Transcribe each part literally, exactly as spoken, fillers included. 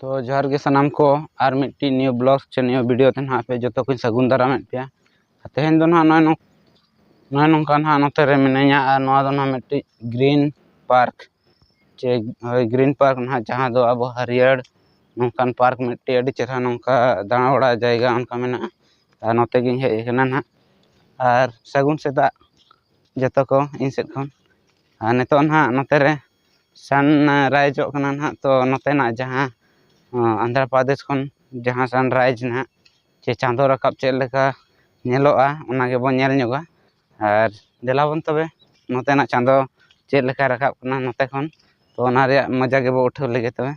ᱛᱚ ᱡᱚᱦᱟᱨ ᱜᱮ ᱥᱟᱱᱟᱢ ᱠᱚ, ᱟᱨ ᱢᱤᱫᱴᱤᱡ new vlog ᱥᱮ new video ᱛᱮ ᱱᱟᱦᱟᱜ ᱟᱯᱮ ᱡᱚᱛᱚ ᱠᱚᱧ ᱥᱟᱹᱜᱩᱱ ᱫᱟᱨᱟᱢᱮᱫ ᱯᱮᱭᱟ᱾ ᱟᱨ ᱛᱮᱦᱮᱧ ᱫᱚ ᱱᱟᱦᱟᱜ ᱱᱚᱜᱼᱚᱭ ᱱᱚᱝ-, ᱱᱚᱜᱼᱚᱭ ᱱᱚᱝᱠᱟ ᱱᱟᱦᱟᱜ ᱱᱚᱛᱮ ᱨᱮ ᱢᱤᱱᱟᱹᱧᱟ, ᱟᱨ ᱱᱚᱣᱟ ᱫᱚ ᱱᱟᱦᱟᱜ ᱢᱤᱫᱴᱤᱡ green park, ᱪᱮ ᱦᱳᱭ, green park ᱱᱟᱦᱟᱜ, ᱡᱟᱦᱟᱸ ᱫᱚ ᱟᱵᱚ ᱦᱟᱹᱨᱭᱟᱹᱲ ᱱᱚᱝᱠᱟᱱ park ᱢᱤᱫᱴᱤᱡ ᱟᱹᱰᱤ ᱪᱮᱦᱨᱟ ᱱᱚᱝᱠᱟ ᱫᱟᱬᱟ ᱵᱟᱲᱟ ᱡᱟᱭᱜᱟ ᱚᱱᱠᱟ ᱢᱮᱱᱟᱜᱼᱟ᱾ ᱟᱨ ᱱᱚᱛᱮ ᱜᱤᱧ ᱦᱮᱡ ᱟᱠᱟᱱᱟ ᱱᱟᱦᱟᱜ᱾ ᱟᱨ ᱥᱟᱹᱜᱩᱱ ᱥᱮᱛᱟᱜ ᱡᱚᱛᱚ ᱠᱚ ᱤᱧ ᱥᱮᱫ ᱠᱷᱚᱱ᱾ ᱟᱨ ᱱᱤᱛᱚᱜ ᱱᱟᱦᱟᱜ ᱱᱚᱛᱮ ᱨᱮ sunrise ᱚᱜ ᱠᱟᱱᱟ ᱱᱟᱦᱟᱜ, ᱛᱚ ᱱᱚᱛᱮᱱᱟᱜ ᱡᱟᱦᱟᱸ, ᱟᱸ, ᱟᱱᱫᱷᱨᱟ ᱯᱨᱚᱫᱮᱥ ᱠᱷᱚᱱ ᱡᱟᱦᱟᱸ sunrise ᱱᱟᱦᱟᱜ, ᱪᱮ ᱪᱟᱸᱫᱚ ᱨᱟᱠᱟᱵ ᱪᱮᱫ ᱞᱮᱠᱟ ᱧᱮᱞᱚᱜᱼᱟ, ᱚᱱᱟ ᱜᱮᱵᱚᱱ ᱧᱮᱞ ᱧᱚᱜᱟ᱾ ᱟᱨ ᱫᱮᱞᱟ ᱵᱚᱱ ᱛᱚᱵᱮ, ᱱᱚᱛᱮᱱᱟᱜ ᱪᱟᱸᱫᱚ ᱪᱮᱫ ᱞᱮᱠᱟ ᱨᱟᱠᱟᱵ ᱠᱟᱱᱟ ᱱᱚᱛᱮ ᱠᱷᱚᱱ, ᱛᱚ ᱚᱱᱟ ᱨᱮᱭᱟᱜ ᱢᱚᱡᱟ ᱜᱮᱵᱚ ᱩᱴᱷᱟᱹᱣ ᱞᱮᱜᱮ ᱛᱚᱵᱮ᱾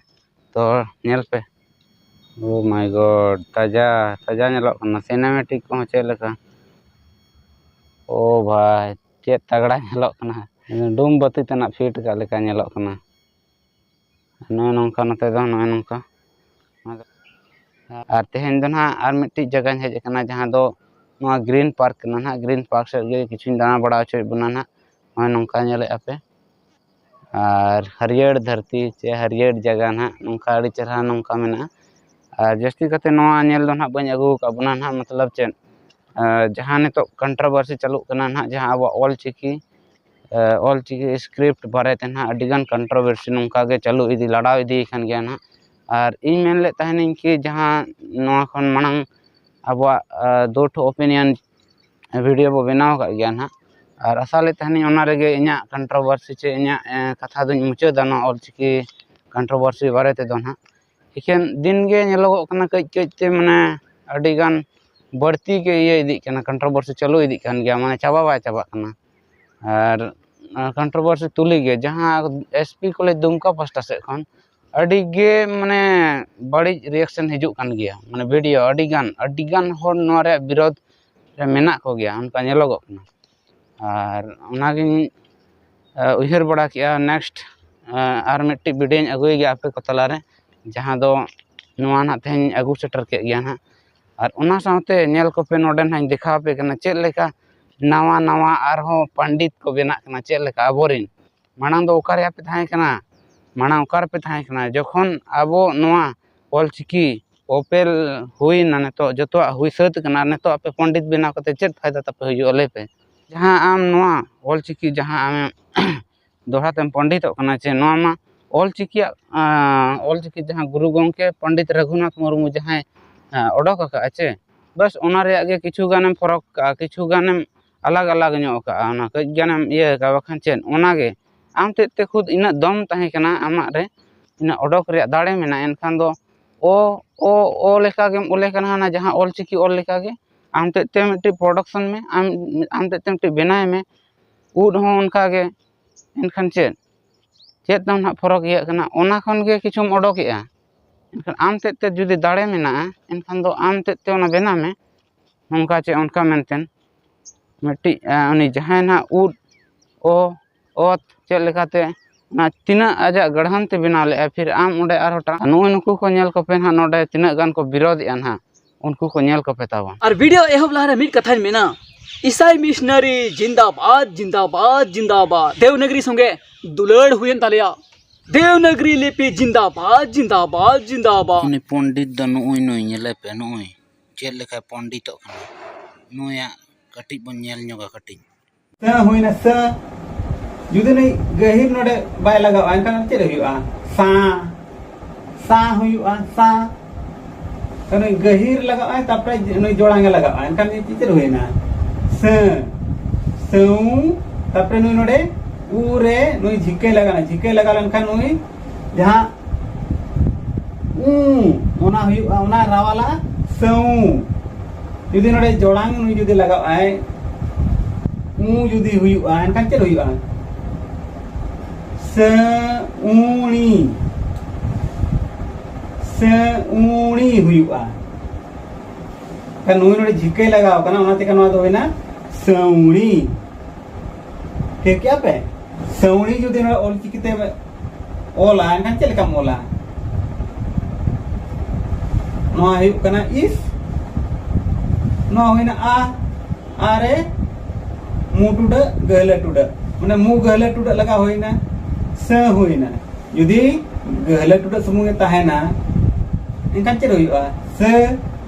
ᱛᱚ ᱧᱮᱞ ᱯᱮ, oh my God, ᱛᱟᱡᱟ ᱛᱟᱡᱟ ᱧᱮᱞᱚᱜ ᱠᱟᱱᱟ, cinematic ᱠᱚᱦᱚᱸ ᱪᱮᱫ ᱞᱮᱠᱟ᱾ ᱳ ᱵᱷᱟᱭ, ᱪᱮᱫ ᱛᱟᱜᱲᱟ ᱧᱮᱞᱚᱜ ᱠᱟᱱᱟ, ᱰᱩᱢ ᱵᱟᱹᱛᱤ ᱛᱮᱱᱟᱜ ᱯᱷᱤᱴ ᱠᱟᱜ ᱞᱮᱠᱟ ᱧᱮᱞᱚᱜ ᱠᱟᱱᱟ᱾ ᱱᱚᱜᱼᱚᱭ ᱱᱚᱝᱠᱟ ᱱᱚᱛᱮ ᱫᱚ, ᱱᱚᱜᱼᱚᱭ ᱱᱚᱝᱠᱟ᱾ ᱟᱨ ᱛᱮᱦᱮᱧ ᱫᱚ ᱱᱟᱦᱟᱜ ᱟᱨ ᱢᱤᱫᱴᱤᱡ ᱡᱟᱭᱜᱟᱧ ᱦᱮᱡ ᱟᱠᱟᱱᱟ, ᱡᱟᱦᱟᱸ ᱫᱚ ᱱᱚᱣᱟ green park ᱠᱟᱱᱟ ᱱᱟᱦᱟᱜ᱾ Green park ᱥᱮᱫ ᱜᱮ ᱠᱤᱪᱷᱩᱧ ᱫᱟᱬᱟ ᱵᱟᱲᱟ ᱦᱚᱪᱚᱭᱮᱫ ᱵᱚᱱᱟ ᱱᱟᱦᱟᱜ᱾ ᱱᱚᱜᱼᱚᱭ ᱱᱚᱝᱠᱟ ᱧᱮᱞᱮᱫᱼᱟ ᱯᱮ, ᱟᱨ ᱦᱟᱹᱨᱭᱟᱹᱲ ᱫᱷᱟᱹᱨᱛᱤ ᱪᱮ ᱦᱟᱹᱨᱭᱟᱹᱲ ᱡᱟᱭᱜᱟ ᱱᱟᱦᱟᱜ, ᱱᱚᱝᱠᱟ ᱟᱹᱰᱤ ᱪᱮᱦᱨᱟ ᱱᱚᱝᱠᱟ ᱢᱮᱱᱟᱜᱼᱟ᱾ ᱟᱨ ᱡᱟᱹᱥᱛᱤ ᱠᱟᱛᱮ ᱱᱚᱣᱟ ᱧᱮᱞ ᱫᱚ ᱱᱟᱦᱟᱜ ᱵᱟᱹᱧ ᱟᱹᱜᱩ ᱟᱠᱟᱫ ᱵᱚᱱᱟ ᱱᱟᱦᱟᱜ, ᱢᱚᱛᱞᱚᱵ ᱪᱮᱫ, ᱟᱨ ᱡᱟᱦᱟᱸ ᱱᱤᱛᱚᱜ controversy ᱪᱟᱹᱞᱩᱜ ᱠᱟᱱᱟ ᱱᱟᱦᱟᱜ, ᱡᱟᱦᱟᱸ ᱟᱵᱚᱣᱟᱜ ᱚᱞ ᱪᱤᱠᱤ, ᱟᱨ ᱚᱞ ᱪᱤᱠᱤ script ᱵᱟᱨᱮ ᱛᱮ ᱱᱟᱦᱟᱜ ᱟᱹᱰᱤ ᱜᱟᱱ controversy ᱱᱚᱝᱠᱟ ᱜᱮ ᱪᱟᱹᱞᱩ ᱤᱫᱤ, ᱞᱟᱲᱟᱣ ᱤᱫᱤ ᱠᱟᱱ ᱜᱮᱭᱟ ᱱᱟᱦᱟᱜ᱾ ᱟᱨ ᱤᱧ ᱢᱮᱱ ᱞᱮᱫ ᱛᱟᱦᱮᱱᱤᱧ ᱠᱤ ᱡᱟᱦᱟᱸ ᱱᱚᱣᱟ ᱠᱷᱚᱱ ᱢᱟᱲᱟᱝ ᱟᱵᱚᱣᱟᱜ, ᱟᱨ, ᱫᱩ ᱴᱷᱚ opinion video ᱵᱚ ᱵᱮᱱᱟᱣ ᱟᱠᱟᱫ ᱜᱮᱭᱟ ᱱᱟᱦᱟᱜ, ᱟᱨ ᱟᱥᱟ ᱞᱮᱫ ᱛᱟᱦᱮᱱᱤᱧ ᱚᱱᱟ ᱨᱮᱜᱮ ᱤᱧᱟᱹᱜ controversy ᱪᱮ ᱤᱧᱟᱹᱜ, ᱮ, ᱠᱟᱛᱷᱟ ᱫᱚᱧ ᱢᱩᱪᱟᱹᱫᱟ ᱱᱚᱣᱟ ᱚᱞ ᱪᱤᱠᱤ controversy ᱵᱟᱨᱮ ᱛᱮᱫᱚ ᱱᱟᱦᱟᱜ᱾ ᱮᱠᱷᱮᱱ ᱫᱤᱱ ᱜᱮ ᱧᱮᱞᱚᱜᱚᱜ ᱠᱟᱱᱟ ᱠᱟᱹᱡ ᱠᱟᱹᱡ ᱛᱮ, ᱢᱟᱱᱮ, ᱟᱹᱰᱤ ᱜᱟᱱ ᱵᱟᱹᱲᱛᱤ ᱜᱮ ᱤᱭᱟᱹ ᱤᱫᱤᱜ ᱠᱟᱱᱟ, controversy ᱪᱟᱹᱞᱩ ᱤᱫᱤᱜ ᱠᱟᱱ ᱜᱮᱭᱟ, ᱢᱟᱱᱮ ᱪᱟᱵᱟ ᱵᱟᱭ ᱪᱟᱵᱟᱜ ᱠᱟᱱᱟ᱾ ᱟᱨ, ᱟᱨ controversy ᱛᱩᱞᱩᱡ ᱜᱮ ᱡᱟᱦᱟᱸ S P College ᱫᱩᱢᱠᱟ ᱯᱟᱥᱴᱟ ᱥᱮᱫ ᱠᱷᱚᱱ ᱟᱹᱰᱤ ᱜᱮ, ᱢᱟᱱᱮ, ᱵᱟᱹᱲᱤᱡ reaction ᱦᱤᱡᱩᱜ ᱠᱟᱱ ᱜᱮᱭᱟ, ᱢᱟᱱᱮ video ᱟᱹᱰᱤ ᱜᱟᱱ, ᱟᱹᱰᱤ ᱜᱟᱱ ᱦᱚᱲ ᱱᱚᱣᱟ ᱨᱮᱭᱟᱜ ᱵᱤᱨᱳᱫᱷ ᱨᱮ ᱢᱮᱱᱟᱜ ᱠᱚᱜᱮᱭᱟ, ᱚᱱᱠᱟ ᱧᱮᱞᱚᱜᱚᱜ ᱠᱟᱱᱟ᱾ ᱟᱨ ᱚᱱᱟᱜᱤᱧ, ᱮ, ᱩᱭᱦᱟᱹᱨ ᱵᱟᱲᱟ ᱠᱮᱜᱼᱟ, next, ᱮ, ᱟᱨ ᱢᱤᱫᱴᱤᱡ videoᱧ ᱟᱹᱜᱩᱭ ᱜᱮᱭᱟ ᱟᱯᱮ ᱠᱚ ᱛᱟᱞᱟᱨᱮ, ᱡᱟᱦᱟᱸ ᱫᱚ ᱱᱚᱣᱟ ᱱᱟᱦᱟᱜ ᱛᱮᱦᱮᱧ ᱟᱹᱜᱩ ᱥᱮᱴᱮᱨ ᱠᱮᱫ ᱜᱮᱭᱟ ᱱᱟᱦᱟᱜ᱾ ᱟᱨ ᱚᱱᱟ ᱥᱟᱶᱛᱮ ᱧᱮᱞ ᱠᱚᱯᱮ, ᱱᱚᱰᱮ ᱱᱟᱦᱟᱜ ᱤᱧ ᱫᱮᱠᱷᱟᱣ ᱟᱯᱮ ᱠᱟᱱᱟ ᱪᱮᱫ ᱞᱮᱠᱟ ᱱᱟᱣᱟ ᱱᱟᱣᱟ ᱟᱨᱦᱚᱸ ᱯᱚᱱᱰᱤᱛ ᱠᱚ ᱵᱮᱱᱟᱜ ᱠᱟᱱᱟ, ᱪᱮᱫ ᱞᱮᱠᱟ ᱟᱵᱚᱨᱮᱱ᱾ ᱢᱟᱲᱟᱝ ᱫᱚ ᱚᱠᱟ ᱨᱮᱭᱟᱜ ᱯᱮ ᱛᱟᱦᱮᱸ ᱠᱟᱱᱟ? ᱢᱟᱲᱟᱝ ᱚᱠᱟ ᱨᱮᱯᱮ ᱛᱟᱦᱮᱸ ᱠᱟᱱᱟ? ᱡᱚᱠᱷᱚᱱ ᱟᱵᱚ ᱱᱚᱣᱟ ᱚᱞᱪᱤᱠᱤ ᱚᱯᱮᱞ ᱦᱩᱭᱱᱟ, ᱱᱤᱛᱚᱜ ᱡᱚᱛᱚᱣᱟᱜ ᱦᱩᱭ ᱥᱟᱹᱛ ᱠᱟᱱᱟ, ᱱᱤᱛᱚᱜ ᱟᱯᱮ ᱯᱚᱱᱰᱤᱛ ᱵᱮᱱᱟᱣ ᱠᱟᱛᱮ ᱪᱮᱫ ᱯᱷᱟᱭᱫᱟ ᱛᱟᱯᱮ ᱦᱩᱭᱩᱜᱼᱟ? ᱞᱟᱹᱭ ᱯᱮ᱾ ᱡᱟᱦᱟᱸ ᱟᱢ ᱱᱚᱣᱟ ᱚᱞᱪᱤᱠᱤ ᱡᱟᱦᱟᱸ ᱟᱢᱮᱢ ᱫᱚᱦᱲᱟ ᱛᱮᱢ ᱯᱚᱱᱰᱤᱛᱚᱜ ᱠᱟᱱᱟ, ᱪᱮ ᱱᱚᱣᱟ ᱢᱟ ᱚᱞᱪᱤᱠᱤᱭᱟᱜ, ᱟᱸ, ᱚᱞᱪᱤᱠᱤ ᱡᱟᱦᱟᱸ ᱜᱩᱨᱩ ᱜᱚᱢᱠᱮ ᱯᱚᱱᱰᱤᱛ ᱨᱟᱹᱜᱷᱩᱱᱟᱛᱷ ᱢᱩᱨᱢᱩ ᱡᱟᱦᱟᱸᱭ, ᱟᱸ, ᱚᱰᱚᱠ ᱟᱠᱟᱫᱼᱟ ᱪᱮ, ᱵᱟᱥ ᱚᱱᱟ ᱨᱮᱭᱟᱜ ᱜᱮ ᱠᱤᱪᱷᱩ ᱜᱟᱱᱮᱢ ᱯᱷᱚᱨᱚᱠ ᱠᱟᱜᱼᱟ, ᱠᱤᱪᱷᱩ ᱜᱟᱱᱮᱢ ᱟᱞᱟᱜᱽ ᱟᱞᱟᱜᱽ ᱧᱚᱜ ᱟᱠᱟᱜᱼᱟ, ᱚᱱᱟ ᱠᱟᱹᱡ ᱜᱟᱱᱮᱢ ᱤᱭᱟᱹ ᱟᱠᱟᱜᱼᱟ, ᱵᱟᱠᱷᱟᱱ ᱪᱮᱫ ᱚᱱᱟ ᱜᱮ ᱟᱢ ᱛᱮᱫ ᱛᱮ ᱠᱷᱩᱫ ᱤᱱᱟᱹᱜ ᱫᱚᱢ ᱛᱟᱦᱮᱸ ᱠᱟᱱᱟ ᱟᱢᱟᱜ ᱨᱮ, ᱤᱱᱟᱹᱜ ᱚᱰᱚᱠ ᱨᱮᱭᱟᱜ ᱫᱟᱲᱮ ᱢᱮᱱᱟᱜᱼᱟ, ᱮᱱᱠᱷᱟᱱ ᱫᱚ ᱚ, ᱚ, ᱚ ᱞᱮᱠᱟ ᱜᱮᱢ ᱚᱞᱮ ᱠᱟᱱᱟ, ᱦᱟᱱᱟ ᱡᱟᱦᱟᱸ ᱚᱞᱪᱤᱠᱤ ᱚᱞ ᱞᱮᱠᱟ ᱜᱮ ᱟᱢ ᱛᱮᱫ ᱛᱮ ᱢᱤᱫᱴᱤᱡ production ᱢᱮ, ᱟᱢ, ᱟᱢ ᱛᱮᱫ ᱛᱮ ᱢᱤᱫᱴᱤᱡ ᱵᱮᱱᱟᱣ ᱢᱮ᱾ ᱩᱫ ᱦᱚᱸ ᱚᱱᱠᱟ ᱜᱮ, ᱮᱱᱠᱷᱟᱱ ᱪᱮᱫ, ᱪᱮᱫ ᱛᱟᱢ ᱱᱟᱦᱟᱜ ᱯᱷᱚᱨᱚᱠ ᱤᱭᱟᱹᱜ ᱠᱟᱱᱟ? ᱚᱱᱟ ᱠᱷᱚᱱ ᱜᱮ ᱠᱤᱪᱷᱩᱢ ᱚᱰᱚᱠᱮᱜᱼᱟ᱾ ᱮᱱᱠᱷᱟᱱ ᱟᱢ ᱛᱮᱫ ᱛᱮ ᱡᱩᱫᱤ ᱫᱟᱲᱮ ᱢᱮᱱᱟᱜᱼᱟ, ᱮᱱᱠᱷᱟᱱ ᱫᱚ ᱟᱢ ᱛᱮᱫ ᱛᱮ ᱚᱱᱟ ᱵᱮᱱᱟᱣ ᱢᱮ, ᱱᱚᱝᱠᱟ ᱪᱮ ᱚᱱᱠᱟ ᱢᱮᱱᱛᱮ ᱢᱤᱫᱴᱤᱡ, ᱟᱸ, ᱩᱱᱤ ᱡᱟᱦᱟᱸᱭ ᱱᱟᱦᱟᱜ ᱩᱫ, ᱚ, ᱚᱛ, ᱪᱮᱫ ᱞᱮᱠᱟᱛᱮ ᱚᱱᱟ ᱛᱤᱱᱟᱹᱜ ᱟᱡᱟᱜ ᱜᱟᱲᱦᱟᱱ ᱛᱮ ᱵᱮᱱᱟᱣ ᱞᱮᱜᱼᱟ, ᱯᱷᱤᱨ ᱟᱢ ᱚᱸᱰᱮ ᱟᱨᱦᱚᱸ ᱴᱟ-, ᱱᱚᱜᱼᱚᱭ ᱱᱩᱠᱩ ᱠᱚ ᱧᱮᱞ ᱠᱚᱯᱮ ᱱᱟᱦᱟᱜ, ᱱᱚᱰᱮ ᱛᱤᱱᱟᱹᱜ ᱜᱟᱱ ᱠᱚ ᱵᱤᱨᱳᱫᱮᱜᱼᱟ ᱱᱟᱦᱟᱜ, ᱩᱱᱠᱩ ᱠᱚ ᱧᱮᱞ ᱠᱚᱯᱮ ᱛᱟᱵᱚᱱ᱾ ᱟᱨ video ᱮᱦᱚᱵ ᱞᱟᱦᱟᱨᱮ ᱢᱤᱫ ᱠᱟᱛᱷᱟᱧ ᱢᱮᱱᱟ, ᱤᱥᱟᱭ ᱢᱤᱥᱱᱟᱨᱤ ᱡᱤᱱᱫᱟᱵᱟᱫ, ᱡᱤᱱᱫᱟᱵᱟᱫ, ᱡᱤᱱᱫᱟᱵᱟᱫ᱾ ᱫᱮᱣᱱᱟᱜᱽᱨᱤ ᱥᱚᱸᱜᱮ ᱫᱩᱞᱟᱹᱲ ᱦᱩᱭᱮᱱ ᱛᱟᱞᱮᱭᱟ᱾ ᱫᱮᱣᱱᱟᱜᱽᱨᱤ ᱞᱤᱯᱤ ᱡᱤᱱᱫᱟᱵᱟᱫ, ᱡᱤᱱᱫᱟᱵᱟᱫ, ᱡᱤᱱᱫᱟᱵᱟᱫ᱾ ᱩᱱᱤ ᱯᱚᱱᱰᱤᱛ ᱫᱚ ᱱᱩᱜᱼᱩᱭ ᱱᱩᱭ, ᱧᱮᱞᱮ ᱯᱮ, ᱱᱩᱜᱼᱩᱭ ᱪᱮᱫ ᱞᱮᱠᱟᱭ ᱯᱚᱱᱰᱤᱛᱚᱜ ᱠᱟᱱᱟ᱾ ᱱᱩᱭᱟᱜ ᱠᱟᱹᱴᱤᱡ ᱵᱚᱱ ᱧᱮᱞ ᱧᱚᱜᱟ ᱠᱟᱹᱴᱤᱡ᱾ ᱥᱟᱹ ᱦᱩᱭᱱᱟ, ᱥᱟᱹ᱾ ᱡᱩᱫᱤ ᱱᱩᱭ ᱜᱟᱹᱦᱤᱨ ᱱᱚᱰᱮ ᱵᱟᱭ ᱞᱟᱜᱟᱣᱟ, ᱮᱱᱠᱷᱟᱱ ᱪᱮᱫ ᱦᱩᱭᱩᱜᱼᱟ? ᱥᱟ, ᱥᱟ ᱦᱩᱭᱩᱜᱼᱟ, ᱥᱟ᱾ ᱛᱚ ᱱᱩᱭ ᱜᱟᱹᱦᱤᱨ ᱞᱟᱜᱟᱣᱟᱭ, ᱛᱟᱨᱯᱚᱨᱮ ᱱᱩᱭ ᱡᱚᱲᱟᱝ ᱮ ᱞᱟᱜᱟᱣᱟ, ᱮᱱᱠᱷᱟᱱ ᱪᱮᱫ ᱦᱩᱭᱱᱟ? ᱥᱟᱹ, ᱥᱟᱹᱣ᱾ ᱛᱟᱨᱯᱚᱨᱮ ᱱᱩᱭ ᱱᱚᱰᱮ ᱩ ᱨᱮ ᱱᱩᱭ ᱡᱷᱤᱠᱟᱹᱭ ᱞᱟᱜᱟᱣᱟ, ᱡᱷᱤᱠᱟᱹᱭ ᱞᱟᱜᱟᱣ ᱞᱮᱱᱠᱷᱟᱱ ᱱᱩᱭ ᱡᱟᱦᱟᱸ ᱩ, ᱚᱱᱟ ᱦᱩᱭᱩᱜᱼᱟ, ᱚᱱᱟ ᱨᱟᱣᱟᱞᱟ ᱥᱟᱹᱣ᱾ ᱡᱩᱫᱤ ᱱᱚᱰᱮ ᱡᱚᱲᱟᱝ ᱱᱩᱭ ᱡᱩᱫᱤ ᱞᱟᱜᱟᱣᱟᱭ, ᱩ ᱡᱩᱫᱤ ᱦᱩᱭᱩᱜᱼᱟ, ᱮᱱᱠᱷᱟᱱ ᱪᱮᱫ ᱦᱩᱭᱩᱜᱼᱟ? ᱥᱟᱹᱩᱬᱤ, ᱥᱟᱹᱩᱬᱤ ᱦᱩᱭᱩᱜᱼᱟ᱾ ᱮᱱᱠᱷᱟᱱ ᱱᱩᱭ ᱱᱚᱰᱮ ᱡᱷᱤᱠᱟᱹᱭ ᱞᱟᱜᱟᱣ ᱠᱟᱱᱟ, ᱚᱱᱟ ᱛᱮᱜᱮ ᱱᱚᱣᱟ ᱫᱚ ᱦᱩᱭᱱᱟ ᱥᱟᱹᱣᱬᱤ᱾ ᱴᱷᱤᱠ ᱜᱮᱭᱟ ᱯᱮ? ᱥᱟᱹᱣᱬᱤ ᱡᱩᱫᱤ ᱱᱚᱰᱮ ᱚᱞᱪᱤᱠᱤ ᱛᱮ ᱚᱞᱟ, ᱮᱱᱠᱷᱟᱱ ᱪᱮᱫ ᱞᱮᱠᱟᱢ ᱚᱞᱟ? ᱱᱚᱣᱟ ᱦᱩᱭᱩᱜ ᱠᱟᱱᱟ ᱤᱥ, ᱱᱚᱣᱟ ᱦᱩᱭᱱᱟ ᱟ, ᱟ ᱨᱮ ᱢᱩ ᱴᱩᱰᱟᱹᱜ, ᱜᱟᱹᱦᱞᱟᱹ ᱴᱩᱰᱟᱹᱜ, ᱢᱟᱱᱮ ᱢᱩ ᱜᱟᱹᱦᱞᱟᱹ ᱴᱩᱰᱟᱹᱜ ᱞᱮᱠᱟ ᱦᱩᱭᱱᱟ, ᱥᱟᱹ ᱦᱩᱭᱱᱟ᱾ ᱡᱩᱫᱤ ᱜᱟᱹᱦᱞᱟᱹ ᱴᱩᱰᱟᱹᱜ ᱥᱩᱢᱩᱝ ᱮ ᱛᱟᱦᱮᱱᱟ, ᱮᱱᱠᱷᱟᱱ ᱪᱮᱫ ᱦᱩᱭᱩᱜᱼᱟ? ᱥᱟᱹ,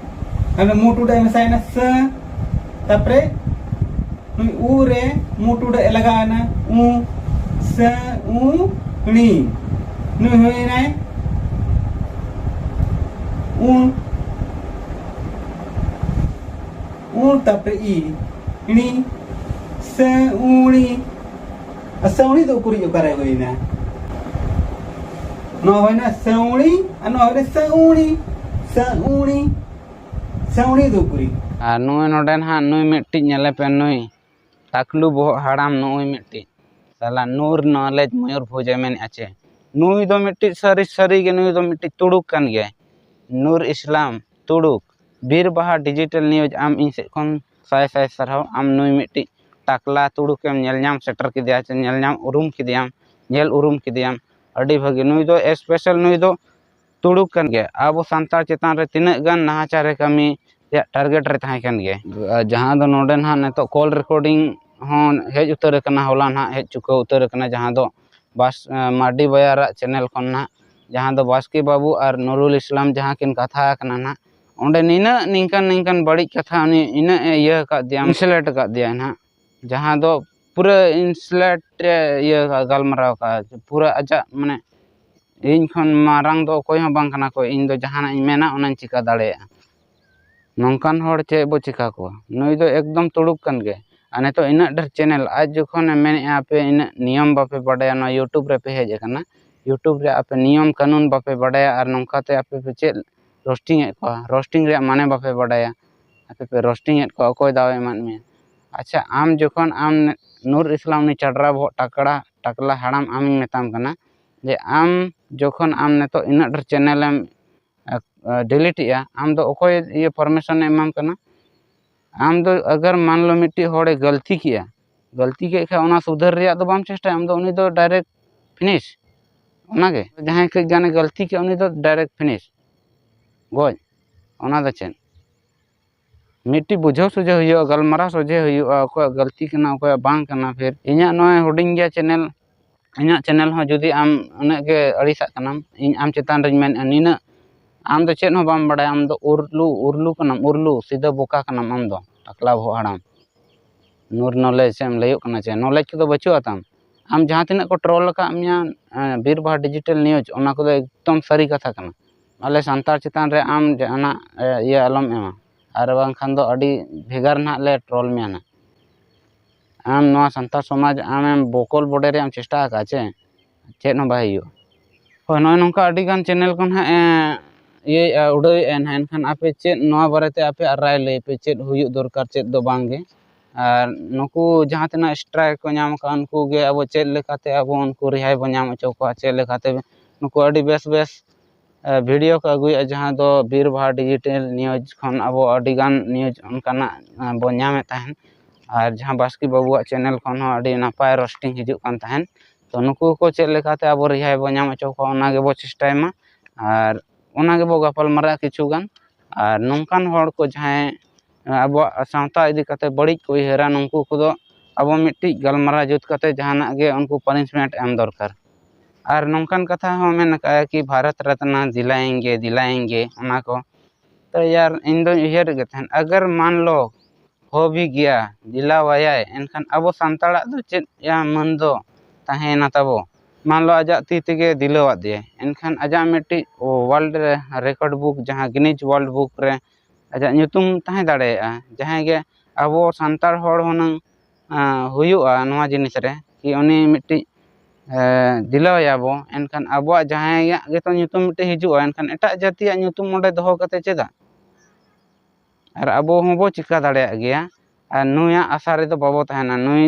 ᱢᱟᱱᱮ ᱢᱩ ᱴᱩᱰᱟᱹᱜ ᱮ ᱢᱮᱥᱟᱭᱮᱱᱟ, ᱥᱟᱹ᱾ ᱛᱟᱯᱚᱨᱮ ᱱᱩᱭ ᱩ ᱨᱮ ᱢᱩ ᱴᱩᱰᱟᱹᱜ ᱮ ᱞᱟᱜᱟᱣ ᱮᱱᱟ, ᱩ, ᱥᱟᱹ, ᱩ, ᱬᱤ᱾ ᱱᱩᱭ ᱦᱩᱭᱮᱱᱟᱭ ᱩ, ᱩ, ᱛᱟᱯᱚᱨᱮ ᱤ, ᱬᱤ, ᱥᱟᱹ, ᱩ, ᱬᱤ᱾ ᱟᱨ ᱥᱟᱹᱣᱬᱤ ᱫᱚ ᱩᱠᱩᱨᱤᱡ ᱚᱠᱟᱨᱮ ᱦᱩᱭᱱᱟ? ᱱᱚᱣᱟ ᱦᱩᱭᱱᱟ ᱥᱟᱹᱣᱬᱤ ᱟᱨ ᱱᱚᱣᱟ ᱦᱩᱭᱱᱟ ᱥᱟᱹᱣᱬᱤ᱾ ᱥᱟᱹᱣᱬᱤ, ᱥᱟᱹᱣᱬᱤ ᱫᱚ ᱩᱠᱩᱨᱤᱡ? ᱟᱨ ᱱᱩᱭ ᱱᱚᱰᱮ ᱱᱟᱦᱟᱜ ᱱᱩᱭ ᱢᱤᱫᱴᱤᱡ ᱧᱮᱞᱮ ᱯᱮ, ᱱᱩᱭ ᱴᱟᱠᱞᱩ ᱵᱚᱦᱚᱜ ᱦᱟᱲᱟᱢ, ᱱᱩᱭ ᱢᱤᱫᱴᱤᱡ ᱥᱟᱞᱟ ᱱᱩᱨ ᱱᱚᱞᱮᱡᱽ ᱢᱚᱭᱩᱨᱵᱷᱚᱸᱡᱽ ᱮ ᱢᱮᱱᱮᱫᱼᱟ ᱪᱮ? ᱱᱩᱭ ᱫᱚ ᱢᱤᱫᱴᱤᱡ ᱥᱟᱹᱨᱤ ᱥᱟᱹᱨᱤ ᱜᱮ ᱱᱩᱭ ᱫᱚ ᱢᱤᱫᱴᱤᱡ ᱛᱩᱲᱩᱠ ᱠᱟᱱ ᱜᱮᱭᱟᱭ᱾ ᱱᱩᱨ ᱤᱥᱞᱟᱢ ᱛᱩᱲᱩᱠ, ᱵᱤᱨ ᱵᱟᱦᱟ ᱰᱤᱡᱤᱴᱟᱞ ᱱᱤᱭᱩᱡᱽ, ᱟᱢ ᱤᱧ ᱥᱮᱫ ᱠᱷᱚᱱ ᱥᱟᱭ ᱥᱟᱭ ᱥᱟᱨᱦᱟᱣ᱾ ᱟᱢ ᱱᱩᱭ ᱢᱤᱫᱴᱤᱡ ᱴᱟᱠᱞᱟ ᱛᱩᱲᱩᱠᱮᱢ ᱧᱮᱞ ᱧᱟᱢ ᱥᱮᱴᱮᱨ ᱠᱮᱫᱮᱭᱟ ᱪᱮ ᱧᱮᱞ ᱧᱟᱢ ᱩᱨᱩᱢ ᱠᱮᱫᱮᱭᱟᱢ, ᱧᱮᱞ ᱩᱨᱩᱢ ᱠᱮᱫᱮᱭᱟᱢ, ᱟᱹᱰᱤ ᱵᱷᱟᱹᱜᱤ᱾ ᱱᱩᱭ ᱫᱚ ᱥᱯᱮᱥᱟᱞ, ᱱᱩᱭ ᱫᱚ ᱛᱩᱲᱩᱠ ᱠᱟᱱ ᱜᱮᱭᱟ᱾ ᱟᱵᱚ ᱥᱟᱱᱛᱟᱲ ᱪᱮᱛᱟᱱ ᱨᱮ ᱛᱤᱱᱟᱹᱜ ᱜᱟᱱ ᱱᱟᱦᱟᱪᱟᱨ ᱮ ᱠᱟᱹᱢᱤ ᱨᱮᱭᱟᱜ ᱴᱟᱨᱜᱮᱴ ᱨᱮ ᱛᱟᱦᱮᱸ ᱠᱟᱱ ᱜᱮᱭᱟ᱾ ᱟᱨ ᱡᱟᱦᱟᱸ ᱫᱚ ᱱᱚᱰᱮ ᱱᱟᱦᱟᱜ ᱱᱤᱛᱚᱜ ᱠᱚᱞ ᱨᱮᱠᱚᱨᱰᱤᱝ ᱦᱚᱸ ᱦᱮᱡ ᱩᱛᱟᱹᱨ ᱟᱠᱟᱱᱟ, ᱦᱚᱞᱟ ᱱᱟᱦᱟᱜ ᱦᱮᱡ ᱪᱩᱠᱟᱹᱣ ᱩᱛᱟᱹᱨ ᱟᱠᱟᱱᱟ, ᱡᱟᱦᱟᱸ ᱫᱚ ᱵᱟᱥ, ᱢᱟᱨᱰᱤ ᱵᱟᱭᱟᱨᱟᱜ ᱪᱮᱱᱮᱞ ᱠᱷᱚᱱ ᱱᱟᱦᱟᱜ, ᱡᱟᱦᱟᱸ ᱫᱚ ᱵᱟᱥᱠᱮ ᱵᱟᱹᱵᱩ ᱟᱨ ᱱᱩᱨᱩᱞ ᱤᱥᱞᱟᱢ ᱡᱟᱦᱟᱸ ᱠᱤᱱ ᱠᱟᱛᱷᱟ ᱟᱠᱟᱱᱟ ᱱᱟᱦᱟᱜ, ᱚᱸᱰᱮ ᱱᱤᱱᱟᱹᱜ ᱱᱤᱝᱠᱟᱱ ᱱᱤᱝᱠᱟᱱ ᱵᱟᱹᱲᱤᱡ ᱠᱟᱛᱷᱟ ᱩᱱᱤ ᱤᱱᱟᱹᱜ ᱮ ᱤᱭᱟᱹ ᱟᱠᱟᱫ ᱫᱮᱭᱟ, ᱤᱱᱥᱟᱞᱴ ᱟᱠᱟᱫ ᱫᱮᱭᱟ ᱱᱟᱦᱟᱜ, ᱡᱟᱦᱟᱸ ᱫᱚ ᱯᱩᱨᱟᱹ ᱤᱱᱥᱟᱞᱴ ᱮ ᱤᱭᱟᱹ ᱜᱟᱞᱢᱟᱨᱟᱣ ᱟᱠᱟᱫᱼᱟ, ᱯᱩᱨᱟᱹ ᱟᱡᱟᱜ ᱢᱟᱱᱮ ᱤᱧ ᱠᱷᱚᱱ ᱢᱟᱨᱟᱝ ᱫᱚ ᱚᱠᱚᱭ ᱦᱚᱸ ᱵᱟᱝ ᱠᱟᱱᱟ ᱠᱚ, ᱤᱧ ᱫᱚ ᱡᱟᱦᱟᱱᱟᱜ ᱤᱧ ᱢᱮᱱᱟ ᱚᱱᱟᱧ ᱪᱤᱠᱟ ᱫᱟᱲᱮᱭᱟᱜᱼᱟ᱾ ᱱᱚᱝᱠᱟᱱ ᱦᱚᱲ ᱪᱮᱫ ᱵᱚ ᱪᱤᱠᱟ ᱠᱚᱣᱟ? ᱱᱩᱭ ᱫᱚ ᱮᱠᱫᱚᱢ ᱛᱩᱲᱩᱠ ᱠᱟᱱ ᱜᱮ᱾ ᱟᱨ ᱱᱤᱛᱚᱜ ᱤᱱᱟᱹᱜ ᱰᱷᱮᱨ ᱪᱮᱱᱮᱞ, ᱟᱡ ᱡᱚᱠᱷᱚᱱᱮ ᱢᱮᱱᱮᱫᱼᱟ ᱟᱯᱮ ᱤᱱᱟᱹᱜ ᱱᱤᱭᱚᱢ ᱵᱟᱯᱮ ᱵᱟᱰᱟᱭᱟ, ᱱᱚᱣᱟ ᱭᱩᱴᱩᱵᱽ ᱨᱮ ᱯᱮ ᱦᱮᱡ ᱟᱠᱟᱱᱟ, ᱭᱩᱴᱩᱵᱽ ᱨᱮ ᱟᱯᱮ ᱱᱤᱭᱚᱢ ᱠᱟᱹᱱᱩᱱ ᱵᱟᱯᱮ ᱵᱟᱰᱟᱭᱟ, ᱟᱨ ᱱᱚᱝᱠᱟᱛᱮ ᱟᱯᱮ ᱯᱮ ᱪᱮᱫ ᱨᱳᱥᱴᱤᱝ ᱮᱫ ᱠᱚᱣᱟ? ᱨᱳᱥᱴᱤᱝ ᱨᱮᱭᱟᱜ ᱢᱟᱱᱮ ᱵᱟᱯᱮ ᱵᱟᱰᱟᱭᱟ, ᱟᱯᱮ ᱯᱮ ᱨᱳᱥᱴᱤᱝ ᱮᱫ ᱠᱚᱣᱟ, ᱚᱠᱚᱭ ᱫᱟᱣᱮ ᱮᱢᱟᱫ ᱢᱮᱭᱟ? ᱟᱪᱪᱷᱟ, ᱟᱢ ᱡᱚᱠᱷᱚᱱ ᱟᱢ ᱱᱩᱨ ᱤᱥᱞᱟᱢ ᱩᱱᱤ ᱪᱟᱰᱨᱟ ᱵᱚᱦᱚᱜ ᱴᱟᱠᱲᱟ ᱴᱟᱠᱞᱟ ᱦᱟᱲᱟᱢ ᱟᱢᱤᱧ ᱢᱮᱛᱟᱢ ᱠᱟᱱᱟ ᱡᱮ ᱟᱢ ᱡᱚᱠᱷᱚᱱ ᱟᱢ ᱱᱤᱛᱚᱜ ᱤᱱᱟᱹᱜ ᱰᱷᱮᱨ ᱪᱮᱱᱮᱞ ᱮᱢ ᱰᱤᱞᱤᱴ ᱮᱜᱼᱟ, ᱟᱢ ᱫᱚ ᱚᱠᱚᱭ ᱤᱭᱟᱹ ᱯᱟᱨᱢᱤᱥᱚᱱ ᱮ ᱮᱢᱟᱢ ᱠᱟᱱᱟ? ᱟᱢ ᱫᱚ ᱟᱜᱟᱨ ᱢᱟᱱ ᱞᱚ ᱢᱤᱫᱴᱤᱡ ᱦᱚᱲᱮ ᱜᱟᱹᱞᱛᱤ ᱠᱮᱜᱼᱟ, ᱜᱟᱹᱞᱛᱤ ᱠᱮᱫ ᱠᱷᱟᱱ ᱚᱱᱟ ᱥᱩᱫᱷᱟᱹᱨ ᱨᱮᱭᱟᱜ ᱫᱚ ᱵᱟᱢ ᱪᱮᱥᱴᱟᱭᱟ, ᱟᱢ ᱫᱚ ᱩᱱᱤ ᱫᱚ ᱰᱟᱭᱨᱮᱠᱴ ᱯᱷᱤᱱᱤᱥ᱾ ᱚᱱᱟᱜᱮ ᱡᱟᱦᱟᱸᱭ ᱠᱟᱹᱡ ᱜᱟᱱᱮ ᱜᱟᱹᱞᱛᱤ ᱠᱮᱜᱼᱟ ᱩᱱᱤ ᱫᱚ ᱰᱟᱭᱨᱮᱠᱴ ᱯᱷᱤᱱᱤᱥ, ᱜᱚᱡ᱾ ᱚᱱᱟ ᱫᱚ ᱪᱮᱫ? ᱢᱤᱫᱴᱤᱡ ᱵᱩᱡᱷᱟᱹᱣ ᱥᱩᱡᱷᱟᱹᱣ ᱦᱩᱭᱩᱜᱼᱟ, ᱜᱟᱞᱢᱟᱨᱟᱣ ᱥᱚᱡᱷᱮ ᱦᱩᱭᱩᱜᱼᱟ, ᱚᱠᱚᱭᱟᱜ ᱜᱟᱹᱞᱛᱤ ᱠᱟᱱᱟ ᱚᱠᱚᱭᱟᱜ ᱵᱟᱝ ᱠᱟᱱᱟ᱾ ᱯᱷᱤᱨ ᱤᱧᱟᱹᱜ ᱱᱚᱜᱼᱚᱭ ᱦᱩᱰᱤᱧ ᱜᱮᱭᱟ ᱪᱮᱱᱮᱞ, ᱤᱧᱟᱹᱜ ᱪᱮᱱᱮᱞ ᱦᱚᱸ ᱡᱩᱫᱤ ᱟᱢ ᱩᱱᱟᱹᱜ ᱜᱮ ᱟᱹᱲᱤᱥᱟᱜ ᱠᱟᱱᱟᱢ, ᱤᱧ ᱟᱢ ᱪᱮᱛᱟᱱ ᱨᱤᱧ ᱢᱮᱱᱮᱫᱼᱟ ᱱᱤᱱᱟᱹᱜ, ᱟᱢ ᱫᱚ ᱪᱮᱫ ᱦᱚᱸ ᱵᱟᱢ ᱵᱟᱲᱟᱭᱟ, ᱟᱢ ᱫᱚ ᱩᱨᱞᱩ ᱩᱨᱞᱩ ᱠᱟᱱᱟᱢ, ᱩᱨᱞᱩ ᱥᱤᱫᱷᱟᱹ ᱵᱚᱠᱟ ᱠᱟᱱᱟᱢ ᱟᱢ ᱫᱚ, ᱴᱟᱠᱞᱟ ᱵᱚᱦᱚᱜ ᱦᱟᱲᱟᱢ᱾ ᱱᱩᱨ ᱱᱚᱞᱮᱡᱽ ᱮᱢ ᱞᱟᱹᱭᱚᱜ ᱠᱟᱱᱟ ᱪᱮ ᱱᱚᱞᱮᱡᱽ ᱠᱚᱫᱚ ᱵᱟᱹᱪᱩᱜᱼᱟ ᱛᱟᱢ᱾ ᱟᱢ ᱡᱟᱦᱟᱸ ᱛᱤᱱᱟᱹᱜ ᱠᱚ ᱴᱨᱚᱞ ᱟᱠᱟᱫ ᱢᱮᱭᱟ, ᱮᱸ, ᱵᱤᱨ ᱵᱟᱦᱟ ᱰᱤᱡᱤᱴᱟᱞ ᱱᱤᱭᱩᱡᱽ, ᱚᱱᱟ ᱠᱚᱫᱚ ᱮᱠᱫᱚᱢ ᱥᱟᱹᱨᱤ ᱠᱟᱛᱷᱟ ᱠᱟᱱᱟ᱾ ᱟᱞᱮ ᱥᱟᱱᱛᱟᱲ ᱪᱮᱛᱟᱱ ᱨᱮ ᱟᱢ ᱡᱟᱦᱟᱱᱟᱜ, ᱮ, ᱤᱭᱟᱹ ᱟᱞᱚᱢ ᱮᱢᱟ, ᱟᱨ ᱵᱟᱝᱠᱷᱟᱱ ᱫᱚ ᱟᱹᱰᱤ ᱵᱷᱮᱜᱟᱨ ᱱᱟᱦᱟᱜ ᱞᱮ ᱴᱨᱚᱞ ᱢᱮᱭᱟ ᱱᱟᱦᱟᱜ᱾ ᱟᱢ ᱱᱚᱣᱟ ᱥᱟᱱᱛᱟᱲ ᱥᱚᱢᱟᱡᱽ ᱟᱢᱮᱢ ᱵᱚᱠᱚᱞ ᱵᱚᱰᱮ ᱨᱮᱭᱟᱜ ᱮᱢ ᱪᱮᱥᱴᱟ ᱟᱠᱟᱫᱼᱟ ᱪᱮ? ᱪᱮᱫ ᱦᱚᱸ ᱵᱟᱭ ᱦᱩᱭᱩᱜᱼᱟ᱾ ᱦᱳᱭ, ᱱᱚᱜᱼᱚᱭ ᱱᱚᱝᱠᱟ ᱟᱹᱰᱤᱜᱟᱱ ᱪᱮᱱᱮᱞ ᱠᱚ ᱱᱟᱦᱟᱜ, ᱮ, ᱤᱭᱟᱹᱭᱮᱫᱼᱟ, ᱩᱰᱟᱹᱣᱮᱫᱼᱟ ᱱᱟᱦᱟᱜ᱾ ᱮᱱᱠᱷᱟᱱ ᱟᱯᱮ ᱪᱮᱫ ᱱᱚᱣᱟ ᱵᱟᱨᱮᱛᱮ ᱟᱯᱮᱭᱟᱜ ᱨᱟᱭ ᱞᱟᱹᱭ ᱯᱮ, ᱪᱮᱫ ᱦᱩᱭᱩᱜ ᱫᱚᱨᱠᱟᱨ, ᱪᱮᱫ ᱫᱚ ᱵᱟᱝᱜᱮ? ᱟᱨ ᱱᱩᱠᱩ ᱡᱟᱦᱟᱸ ᱛᱤᱱᱟᱹᱜ ᱥᱴᱨᱟᱭᱤᱠ ᱠᱚ ᱧᱟᱢ ᱟᱠᱟᱫ, ᱩᱱᱠᱩ ᱜᱮ ᱟᱵᱚ ᱪᱮᱫ ᱞᱮᱠᱟᱛᱮ ᱟᱵᱚ ᱩᱱᱠᱩ ᱨᱮᱦᱟᱭ ᱵᱚ ᱧᱟᱢ ᱦᱚᱪᱚ ᱠᱚᱣᱟ, ᱪᱮᱫ ᱞᱮᱠᱟᱛᱮ ᱱᱩᱠᱩ ᱟᱹᱰᱤ ᱵᱮᱥ ᱵᱮᱥ, ᱮ, ᱵᱷᱤᱰᱤᱭᱳ ᱠᱚ ᱟᱹᱜᱩᱭᱮᱫᱼᱟ, ᱡᱟᱦᱟᱸ ᱫᱚ ᱵᱤᱨ ᱵᱟᱦᱟ ᱰᱤᱡᱤᱴᱟᱞ ᱱᱤᱭᱩᱡᱽ ᱠᱷᱚᱱ ᱟᱵᱚ ᱟᱹᱰᱤᱜᱟᱱ ᱱᱤᱭᱩᱡᱽ ᱚᱱᱠᱟᱱᱟᱜ, ᱮ, ᱵᱚ ᱧᱟᱢᱮᱫ ᱛᱟᱦᱮᱱ᱾ ᱟᱨ ᱡᱟᱦᱟᱸ ᱵᱟᱥᱠᱮ ᱵᱟᱹᱵᱩᱣᱟᱜ ᱪᱮᱱᱮᱞ ᱠᱷᱚᱱ ᱦᱚᱸ ᱟᱹᱰᱤ ᱱᱟᱯᱟᱭ ᱨᱳᱥᱴᱤᱝ ᱦᱤᱡᱩᱜ ᱠᱟᱱ ᱛᱟᱦᱮᱱ᱾ ᱛᱚ ᱱᱩᱠᱩ ᱠᱚ ᱪᱮᱫ ᱞᱮᱠᱟᱛᱮ ᱟᱵᱚ ᱨᱮᱦᱟᱭ ᱵᱚ ᱧᱟᱢ ᱦᱚᱪᱚ ᱠᱚᱣᱟ, ᱚᱱᱟ ᱜᱮᱵᱚ ᱪᱮᱥᱴᱟᱭ ᱢᱟ᱾ ᱟᱨ ᱚᱱᱟ ᱜᱮᱵᱚ ᱜᱟᱯᱟᱞ ᱢᱟᱨᱟᱜᱼᱟ ᱠᱤᱪᱷᱩ ᱜᱟᱱ᱾ ᱟᱨ ᱱᱚᱝᱠᱟᱱ ᱦᱚᱲ ᱠᱚ ᱡᱟᱦᱟᱸᱭ ᱟᱵᱚᱣᱟᱜ ᱥᱟᱶᱛᱟ ᱤᱫᱤ ᱠᱟᱛᱮ ᱵᱟᱹᱲᱤᱡ ᱠᱚ ᱩᱭᱦᱟᱹᱨᱟ, ᱱᱩᱠᱩ ᱠᱚᱫᱚ ᱟᱵᱚ ᱢᱤᱫᱴᱤᱡ ᱜᱟᱞᱢᱟᱨᱟᱣ ᱡᱩᱛ ᱠᱟᱛᱮ ᱡᱟᱦᱟᱱᱟᱜ ᱜᱮ ᱩᱱᱠᱩ ᱯᱟᱱᱤᱥᱢᱮᱱᱴ ᱮᱢ ᱫᱚᱨᱠᱟᱨ᱾ ᱟᱨ ᱱᱚᱝᱠᱟᱱ ᱠᱟᱛᱷᱟ ᱦᱚᱸ ᱢᱮᱱ ᱟᱠᱟᱫᱼᱟ ᱠᱤ ᱵᱷᱟᱨᱚᱛ ᱨᱚᱛᱱᱟ ᱫᱤᱞᱟᱭᱮᱝᱜᱮ, ᱫᱤᱞᱟᱭᱮᱝᱜᱮ, ᱚᱱᱟ ᱠᱚ᱾ ᱛᱚ ᱭᱟᱨ, ᱤᱧ ᱫᱚᱧ ᱩᱭᱦᱟᱹᱨᱮᱫ ᱜᱮ ᱛᱟᱦᱮᱸᱫ, ᱟᱜᱟᱨ ᱢᱟᱱ ᱞᱚ ᱦᱳ ᱵᱷᱤ ᱜᱮᱭᱟ, ᱫᱤᱞᱟᱣᱟᱭᱟᱭ, ᱮᱱᱠᱷᱟᱱ ᱟᱵᱚ ᱥᱟᱱᱛᱟᱲᱟᱜ ᱫᱚ ᱪᱮᱫ ᱭᱟ ᱢᱟᱹᱱ ᱫᱚ ᱛᱟᱦᱮᱸᱭᱮᱱᱟ ᱛᱟᱵᱚ? ᱢᱟᱱ ᱞᱚ ᱟᱡᱟᱜ ᱛᱤ ᱛᱮᱜᱮ ᱫᱤᱞᱟᱹᱣᱟᱫ ᱫᱮᱭᱟᱭ, ᱮᱱᱠᱷᱟᱱ ᱟᱡᱟᱜ ᱢᱤᱫᱴᱤᱡ ᱣᱟᱨᱞᱰ ᱨᱮ ᱨᱮᱠᱚᱨᱰ ᱵᱩᱠ, ᱡᱟᱦᱟᱸ ᱜᱤᱱᱤᱡᱽ ᱣᱟᱨᱞᱰ ᱵᱩᱠ ᱨᱮ ᱟᱡᱟᱜ ᱧᱩᱛᱩᱢ ᱛᱟᱦᱮᱸ ᱫᱟᱲᱮᱭᱟᱜᱼᱟ᱾ ᱡᱟᱦᱟᱸᱭ ᱜᱮ ᱟᱵᱚ ᱥᱟᱱᱛᱟᱲ ᱦᱚᱲ ᱦᱩᱱᱟᱹᱝ, ᱟᱸ, ᱦᱩᱭᱩᱜᱼᱟ ᱱᱚᱣᱟ ᱡᱤᱱᱤᱥ ᱨᱮ, ᱠᱤ ᱩᱱᱤ ᱢᱤᱫᱴᱤᱡ, ᱮ, ᱫᱤᱞᱟᱹᱣᱟᱭᱟᱵᱚ, ᱮᱱᱠᱷᱟᱱ ᱟᱵᱚᱣᱟᱜ ᱡᱟᱦᱟᱸᱭᱟᱜ ᱜᱮᱛᱚ ᱧᱩᱛᱩᱢ ᱢᱤᱫᱴᱤᱡ ᱦᱤᱡᱩᱜᱼᱟ, ᱮᱱᱠᱷᱟᱱ ᱮᱴᱟᱜ ᱡᱟᱹᱛᱤᱭᱟᱜ ᱧᱩᱛᱩᱢ ᱚᱸᱰᱮ ᱫᱚᱦᱚ ᱠᱟᱛᱮ ᱪᱮᱫᱟᱜ? ᱟᱨ ᱟᱵᱚ ᱦᱚᱸᱵᱚ ᱪᱤᱠᱟ ᱫᱟᱲᱮᱭᱟᱜ ᱜᱮᱭᱟ᱾ ᱟᱨ ᱱᱩᱭᱟᱜ ᱟᱥᱟ ᱨᱮᱫᱚ ᱵᱟᱵᱚ ᱛᱟᱦᱮᱱᱟ, ᱱᱩᱭ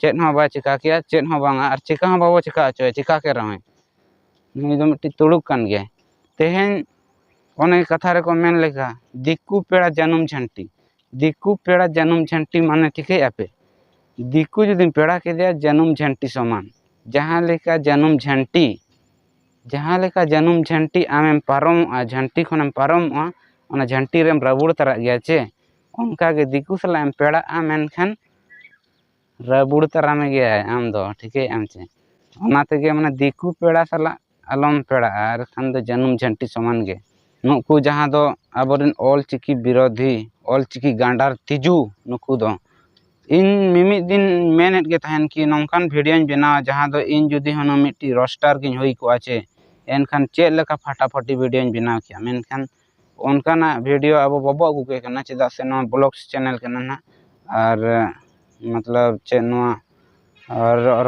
ᱪᱮᱫ ᱦᱚᱸ ᱵᱟᱭ ᱪᱤᱠᱟ ᱠᱮᱭᱟ, ᱪᱮᱫ ᱦᱚᱸ ᱵᱟᱝᱟ, ᱟᱨ ᱪᱤᱠᱟ ᱦᱚᱸ ᱵᱟᱵᱚ ᱪᱤᱠᱟ ᱦᱚᱪᱚᱭᱟ, ᱪᱤᱠᱟ ᱠᱮ ᱨᱮᱦᱚᱸᱭ᱾ ᱱᱩᱭ ᱫᱚ ᱢᱤᱫᱴᱤᱡ ᱛᱩᱲᱩᱠ ᱠᱟᱱ ᱜᱮᱭᱟᱭ᱾ ᱛᱮᱦᱮᱧ ᱚᱱᱮ ᱠᱟᱛᱷᱟ ᱨᱮᱠᱚ ᱢᱮᱱ ᱞᱮᱠᱟ, ᱫᱤᱠᱩ ᱯᱮᱲᱟ ᱡᱟᱹᱱᱩᱢ ᱡᱷᱟᱹᱱᱴᱤ, ᱫᱤᱠᱩ ᱯᱮᱲᱟ ᱡᱟᱹᱱᱩᱢ ᱡᱷᱟᱹᱱᱴᱤ ᱢᱟᱱᱮ ᱴᱷᱤᱠᱟᱹᱭᱮᱫᱼᱟ ᱯᱮ? ᱫᱤᱠᱩ ᱡᱩᱫᱤᱢ ᱯᱮᱲᱟ ᱠᱮᱫᱮᱭᱟ ᱡᱟᱹᱱᱩᱢ ᱡᱷᱟᱹᱱᱴᱤ ᱥᱚᱢᱟᱱ᱾ ᱡᱟᱦᱟᱸ ᱞᱮᱠᱟ ᱡᱟᱹᱱᱩᱢ ᱡᱷᱟᱹᱱᱴᱤ, ᱡᱟᱦᱟᱸ ᱞᱮᱠᱟ ᱡᱟᱹᱱᱩᱢ ᱡᱷᱟᱹᱱᱴᱤ ᱟᱢᱮᱢ ᱯᱟᱨᱚᱢᱚᱜᱼᱟ, ᱡᱷᱟᱹᱱᱴᱤ ᱠᱷᱚᱱᱮᱢ ᱯᱟᱨᱚᱢᱚᱜᱼᱟ, ᱚᱱᱟ ᱡᱷᱟᱹᱱᱴᱤ ᱨᱮᱢ ᱨᱟᱹᱵᱩᱲ ᱛᱟᱨᱟᱜ ᱜᱮᱭᱟ ᱪᱮ? ᱚᱱᱠᱟ ᱜᱮ ᱫᱤᱠᱩ ᱥᱟᱞᱟᱜ ᱮᱢ ᱯᱮᱲᱟᱜᱼᱟ, ᱢᱮᱱᱠᱷᱟᱱ ᱨᱟᱹᱵᱩᱲ ᱛᱟᱨᱟ ᱢᱮ ᱜᱮᱭᱟᱭ ᱟᱢ ᱫᱚ, ᱴᱷᱤᱠᱟᱹᱭᱮᱫ ᱟᱢ ᱪᱮ? ᱚᱱᱟ ᱛᱮᱜᱮ ᱢᱟᱱᱮ ᱫᱤᱠᱩ ᱯᱮᱲᱟ ᱥᱟᱞᱟᱜ ᱟᱞᱚᱢ ᱯᱮᱲᱟᱜᱼᱟ, ᱟᱨ ᱠᱷᱟᱱ ᱫᱚ ᱡᱟᱹᱱᱩᱢ ᱡᱷᱟᱹᱱᱴᱤ ᱥᱚᱢᱟᱱ ᱜᱮ᱾ ᱱᱩᱠᱩ ᱡᱟᱦᱟᱸ ᱫᱚ ᱟᱵᱚᱨᱮᱱ ᱚᱞ ᱪᱤᱠᱤ ᱵᱤᱨᱳᱫᱷᱤ, ᱚᱞ ᱪᱤᱠᱤ ᱜᱟᱸᱰᱟᱨ ᱛᱤᱡᱩ, ᱱᱩᱠᱩ ᱫᱚ ᱤᱧ ᱢᱤᱢᱤᱫ ᱫᱤᱱ ᱢᱮᱱᱮᱫ ᱜᱮ ᱛᱟᱦᱮᱱ ᱠᱤ ᱱᱚᱝᱠᱟᱱ ᱵᱷᱤᱰᱤᱭᱳᱧ ᱵᱮᱱᱟᱣᱟ ᱡᱟᱦᱟᱸ ᱫᱚ ᱤᱧ ᱡᱩᱫᱤ ᱦᱩᱱᱟᱹᱝ ᱢᱤᱫᱴᱤᱡ ᱨᱳᱥᱴᱟᱨ ᱜᱤᱧ ᱦᱩᱭ ᱠᱚᱜᱼᱟ ᱪᱮ, ᱮᱱᱠᱷᱟᱱ ᱪᱮᱫ ᱞᱮᱠᱟ ᱯᱷᱟᱴᱟᱯᱷᱟᱴᱤ ᱵᱷᱤᱰᱤᱭᱳᱧ ᱵᱮᱱᱟᱣ ᱠᱮᱭᱟ᱾ ᱢᱮᱱᱠᱷᱟᱱ ᱚᱱᱠᱟᱱᱟᱜ ᱵᱷᱤᱰᱤᱭᱳ ᱟᱵᱚ ᱵᱟᱵᱚ ᱟᱹᱜᱩ ᱠᱮ ᱠᱟᱱᱟ, ᱪᱮᱫᱟᱜ ᱥᱮ ᱱᱚᱣᱟ ᱵᱞᱚᱜᱥ ᱪᱮᱱᱮᱞ ᱠᱟᱱᱟ ᱱᱟᱦᱟᱜ, ᱟᱨ ᱢᱚᱛᱞᱚᱵ ᱪᱮᱫ ᱱᱚᱣᱟ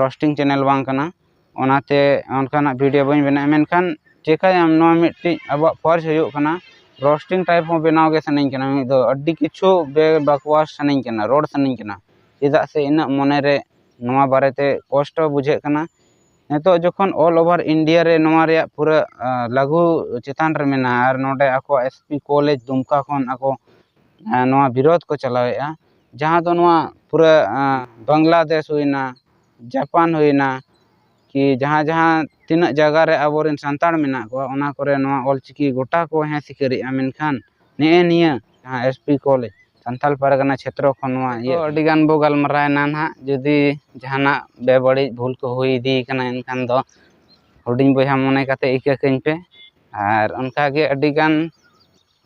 ᱨᱳᱥᱴᱤᱝ ᱪᱮᱱᱮᱞ ᱵᱟᱝ ᱠᱟᱱᱟ᱾ ᱚᱱᱟᱛᱮ ᱚᱱᱠᱟᱱᱟᱜ ᱵᱷᱤᱰᱤᱭᱳ ᱵᱟᱹᱧ ᱵᱮᱱᱟᱣᱟ᱾ ᱢᱮᱱᱠᱷᱟᱱ ᱪᱮᱠᱟᱭᱟᱢ, ᱱᱚᱣᱟ ᱢᱤᱫᱴᱤᱡ ᱟᱵᱚᱣᱟᱜ ᱯᱷᱚᱨᱡᱽ ᱦᱩᱭᱩᱜ ᱠᱟᱱᱟ, ᱨᱳᱥᱴᱤᱝ ᱴᱟᱭᱤᱯ ᱦᱚᱸ ᱵᱮᱱᱟᱣ ᱜᱮ ᱥᱟᱱᱟᱧ ᱠᱟᱱᱟ᱾ ᱢᱤᱫ ᱫᱚ ᱟᱹᱰᱤ ᱠᱤᱪᱷᱩ ᱵᱮ ᱵᱟᱠᱣᱟᱥ ᱥᱟᱱᱟᱧ ᱠᱟᱱᱟ, ᱨᱚᱲ ᱥᱟᱱᱟᱧ ᱠᱟᱱᱟ, ᱪᱮᱫᱟᱜ ᱥᱮ ᱤᱱᱟᱹᱜ ᱢᱚᱱᱮᱨᱮ ᱱᱚᱣᱟ ᱵᱟᱨᱮᱛᱮ ᱠᱚᱥᱴᱚ ᱵᱩᱡᱷᱟᱹᱜ ᱠᱟᱱᱟ᱾ ᱱᱤᱛᱚᱜ ᱡᱚᱠᱷᱚᱱ all over India ᱨᱮ ᱱᱚᱣᱟ ᱨᱮᱭᱟᱜ ᱯᱩᱨᱟᱹ ᱞᱟᱹᱜᱩ ᱪᱮᱛᱟᱱ ᱨᱮ ᱢᱮᱱᱟᱜᱼᱟ ᱟᱨ ᱱᱚᱰᱮ ᱟᱠᱚᱣᱟᱜ ᱮᱥ ᱯᱤ ᱠᱚᱞᱮᱡᱽ ᱫᱩᱢᱠᱟ ᱠᱷᱚᱱ ᱟᱠᱚ ᱱᱚᱣᱟ ᱵᱤᱨᱳᱫᱷ ᱠᱚ ᱪᱟᱞᱟᱣᱮᱫᱼᱟ, ᱡᱟᱦᱟᱸ ᱫᱚ ᱱᱚᱣᱟ ᱯᱩᱨᱟᱹ ᱵᱟᱝᱞᱟᱫᱮᱥ ᱦᱩᱭᱱᱟ, ᱡᱟᱯᱟᱱ ᱦᱩᱭᱱᱟ, ᱠᱤ ᱡᱟᱦᱟᱸ ᱡᱟᱦᱟᱸ ᱛᱤᱱᱟᱹᱜ ᱡᱟᱭᱜᱟ ᱨᱮ ᱟᱵᱚᱨᱮᱱ ᱥᱟᱱᱛᱟᱲ ᱢᱮᱱᱟᱜ ᱠᱚᱣᱟ, ᱚᱱᱟ ᱠᱚᱨᱮ ᱱᱚᱣᱟ ᱚᱞᱪᱤᱠᱤ ᱜᱚᱴᱟ ᱠᱚ ᱦᱮᱸ ᱥᱤᱠᱟᱹᱨᱮᱜᱼᱟ᱾ ᱢᱮᱱᱠᱷᱟᱱ ᱱᱮᱜᱼᱮ ᱱᱤᱭᱟᱹ ᱡᱟᱦᱟᱸ ᱮᱥ ᱯᱤ ᱠᱚᱞᱮᱡᱽ ᱥᱟᱱᱛᱟᱲ ᱯᱟᱨᱜᱟᱱᱟ ᱪᱷᱮᱛᱨᱚ ᱠᱷᱚᱱ ᱱᱚᱣᱟ ᱤᱭᱟᱹ ᱟᱹᱰᱤ ᱜᱟᱱ ᱵᱚ ᱜᱟᱞᱢᱟᱨᱟᱣᱮᱱᱟ ᱱᱟᱦᱟᱜ᱾ ᱡᱩᱫᱤ ᱡᱟᱦᱟᱱᱟᱜ ᱵᱮᱵᱟᱹᱲᱤᱡ ᱵᱷᱩᱞ ᱠᱚ ᱦᱩᱭ ᱤᱫᱤᱭ ᱠᱟᱱᱟ, ᱮᱱᱠᱷᱟᱱ ᱫᱚ ᱦᱩᱰᱤᱧ ᱵᱚᱭᱦᱟ ᱢᱚᱱᱮ ᱠᱟᱛᱮ ᱤᱠᱟᱹ ᱠᱟᱹᱧ ᱯᱮ᱾ ᱟᱨ ᱚᱱᱠᱟᱜᱮ ᱟᱹᱰᱤ ᱜᱟᱱ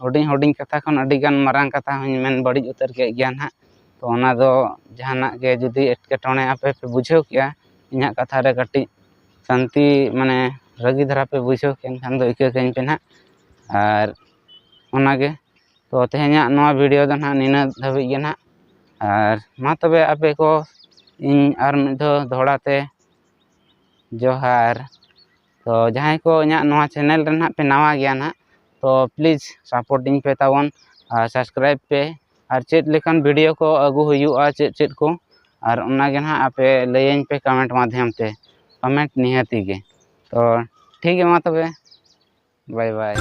ᱦᱩᱰᱤᱧ ᱦᱩᱰᱤᱧ ᱠᱟᱛᱷᱟ ᱠᱷᱚᱱ ᱟᱹᱰᱤ ᱜᱟᱱ ᱢᱟᱨᱟᱝ ᱠᱟᱛᱷᱟ ᱦᱚᱸᱧ ᱢᱮᱱ ᱵᱟᱹᱲᱤᱡ ᱩᱛᱟᱹᱨ ᱠᱮᱫ ᱜᱮᱭᱟ ᱱᱟᱦᱟᱜ᱾ ᱛᱚ ᱚᱱᱟ ᱫᱚ ᱡᱟᱦᱟᱱᱟᱜ ᱜᱮ ᱡᱩᱫᱤ ᱮᱴᱠᱮᱴᱚᱬᱮ ᱟᱯᱮ ᱯᱮ ᱵᱩᱡᱷᱟᱹᱣ ᱠᱮᱜᱼᱟ, ᱤᱧᱟᱹᱜ ᱠᱟᱛᱷᱟ ᱨᱮ ᱠᱟᱹᱴᱤᱡ ᱥᱟᱱᱛᱤ ᱢᱟᱱᱮ ᱨᱟᱹᱜᱤ ᱫᱷᱟᱨᱟ ᱯᱮ ᱵᱩᱡᱷᱟᱹᱣ ᱠᱮᱫ ᱠᱷᱟᱱ ᱫᱚ ᱤᱠᱟᱹ ᱠᱟᱹᱧ ᱯᱮ ᱱᱟᱦᱟᱜ᱾ ᱟᱨ ᱚᱱᱟᱜᱮ, ᱛᱚ ᱛᱮᱦᱮᱧᱟᱜ ᱱᱚᱣᱟ ᱵᱷᱤᱰᱤᱭᱳ ᱫᱚ ᱱᱟᱦᱟᱜ ᱱᱤᱱᱟᱹᱜ ᱫᱷᱟᱹᱵᱤᱡ ᱜᱮ ᱱᱟᱦᱟᱜ᱾ ᱟᱨ ᱢᱟ ᱛᱚᱵᱮ ᱟᱯᱮ ᱠᱚ ᱤᱧ ᱟᱨ ᱢᱤᱫ ᱫᱷᱟᱣ ᱫᱚᱦᱲᱟ ᱛᱮ ᱡᱚᱦᱟᱨ᱾ ᱛᱚ ᱡᱟᱦᱟᱸᱭ ᱠᱚ ᱤᱧᱟᱹᱜ ᱱᱚᱣᱟ ᱪᱮᱱᱮᱞ ᱨᱮ ᱱᱟᱦᱟᱜ ᱯᱮ ᱱᱟᱣᱟ ᱜᱮᱭᱟ ᱱᱟᱦᱟᱜ, ᱛᱚ ᱯᱞᱤᱡᱽ ᱥᱟᱯᱳᱨᱴᱤᱧ ᱯᱮ ᱛᱟᱵᱚᱱ ᱟᱨ ᱥᱟᱵᱥᱠᱨᱟᱭᱤᱵᱽ ᱯᱮ᱾ ᱟᱨ ᱪᱮᱫ ᱞᱮᱠᱟᱱ ᱵᱷᱤᱰᱤᱭᱳ ᱠᱚ ᱟᱹᱜᱩ ᱦᱩᱭᱩᱜᱼᱟ, ᱪᱮᱫ ᱪᱮᱫ ᱠᱚ, ᱟᱨ ᱚᱱᱟᱜᱮ ᱱᱟᱦᱟᱜ ᱟᱯᱮ ᱞᱟᱹᱭᱟᱹᱧ ᱯᱮ ᱠᱚᱢᱮᱱᱴ ᱢᱟᱫᱽᱫᱷᱚᱢ ᱛᱮ, ᱠᱚᱢᱮᱱᱴ ᱱᱤᱦᱟᱹᱛᱤ ᱜᱮ᱾ ᱛᱚ ᱴᱷᱤᱠ ᱜᱮᱭᱟ, ᱢᱟ ᱛᱚᱵᱮ, ᱵᱟᱭ ᱵᱟᱭ᱾